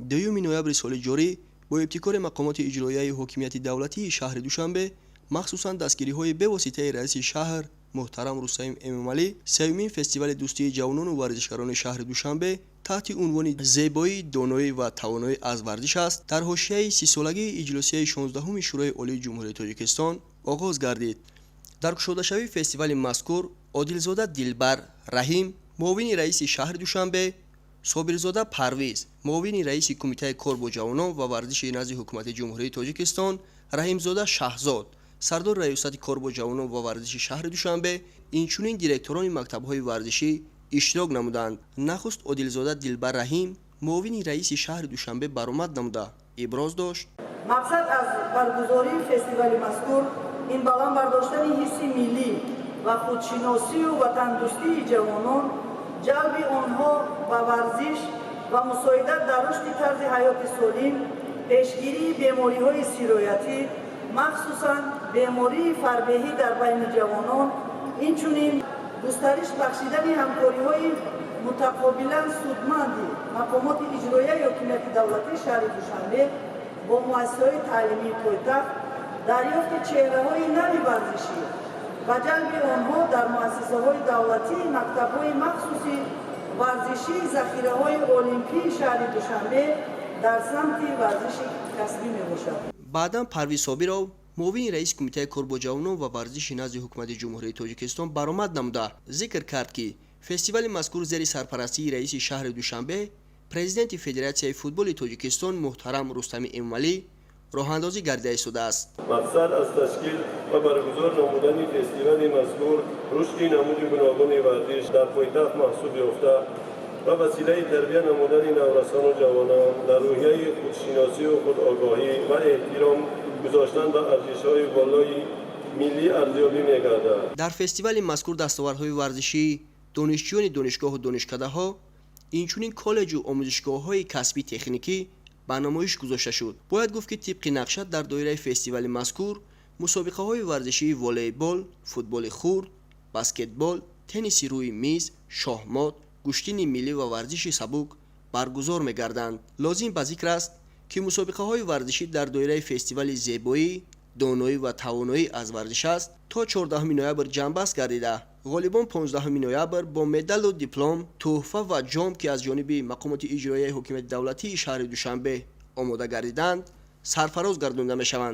2 ноябри соли ҷорӣ бо ибтикори мақомоти иҷроияи ҳокимияти давлатии шаҳри Душанбе, махсусан дастгириҳои бевоситаи раиси шаҳр муҳтарам Рустам Эмомалӣ, сеюмин фестивали дӯстии ҷавонону варзишгарони шаҳри Душанбе таҳти унвони «Зебоӣ, доноӣ ва тавоноӣ аз варзиш аст» дар ҳошияи 30-солагии иҷлосияи 16-уми Шӯрои Олии Ҷумҳурии Тоҷикистон оғоз гардид. Дар кушодашавии фестивали мазкур Одилзода Дилбар Раҳим, муовини раиси шаҳри Душанбе, Собирзода Парвиз, муовини раиси Кумитаи кор бо ҷавонон ва варзиши назди Ҳукумати Ҷумҳурии Тоҷикистон, Раҳимзода Шаҳзод, сардори Раёсати кор бо ҷавонон ва варзиши шаҳри Душанбе, инчунин директорони мактабҳои варзишӣ иштирок намуданд. Нахуст Одилзода Дилбар Раҳим, муовини раиси шаҳри Душанбе, баромад намуда иброз дошт: Мақсад аз баргузории фестивали мазкур ин баланд бардоштани ҳисси миллӣ ва худшиносию ватандӯстии ҷавонон, ҷалби онҳо ба варзиш ва мусоидат дар рушди тарзи ҳаёти солим, пешгирии бемориҳои сироятӣ, махсусан бемории фарбеҳӣ дар байни ҷавонон, инчунин густариш бахшидани ҳамкориҳои мутақобилан судманди мақомоти иҷроияи ҳокимияти давлатии шаҳри Душанбе бо муассисаҳои таълимии пойтахт, дарёфти чеҳраҳои нави варзишӣ ва ҷалби онҳо дар муассисаҳои давлатии мактабҳои махсуси варзишии захираҳои олимпии шаҳри Душанбе дар самти варзиши касбӣ мебошад. Баъдан Парвиз Собиров, муовини раиси Кумитаи кор бо ҷавонон ва варзиши назди Ҳукумати Ҷумҳурии Тоҷикистон, баромад намуда зикр кард, ки фестивали мазкур зери сарпарастии раиси шаҳри Душанбе, президенти Федератсияи футболи Тоҷикистон муҳтарам Рустами Эмомалӣ роҳандозӣ гардида истодааст. Мақсад аз ташкил ва баргузор намудани фестивали мазкур рушди намуди гуногуни варзиш дар пойтахт маҳсуб ёфта ва василаи тарбия намудани наврасону ҷавонон дар рӯҳияи худшиносию худогоҳӣ ва эҳтиром гузоштан ба арзишҳои волои миллӣ арзёбӣ мегардад. Дар фестивали мазкур дастовардҳои варзишии донишҷӯёни донишгоҳу донишкадаҳо, инчунин коллеҷу омӯзишгоҳҳои касбии техникӣ ба намоиш гузошта шуд. Бояд гуфт, ки тибқи нақша дар доираи фестивали мазкур мусобиқаҳои варзишии волейбол, футболи хурд, баскетбол, тенниси рӯи миз, шоҳмот, гӯштини миллӣ ва варзиши сабук баргузор мегарданд. Лозим ба зикр аст, ки мусобиқаҳои варзишӣ дар доираи фестивали «Зебоӣ, доноӣ ва тавоноӣ аз варзиш аст» то 14 ноябр ҷамъбаст гардида, ғолибон 15 ноябр бо медалу диплом, тӯҳфа ва ҷом, ки аз ҷониби мақомоти иҷроияи ҳокимияти давлатии шаҳри Душанбе омода гардиданд, сарфароз гардонда мешаванд.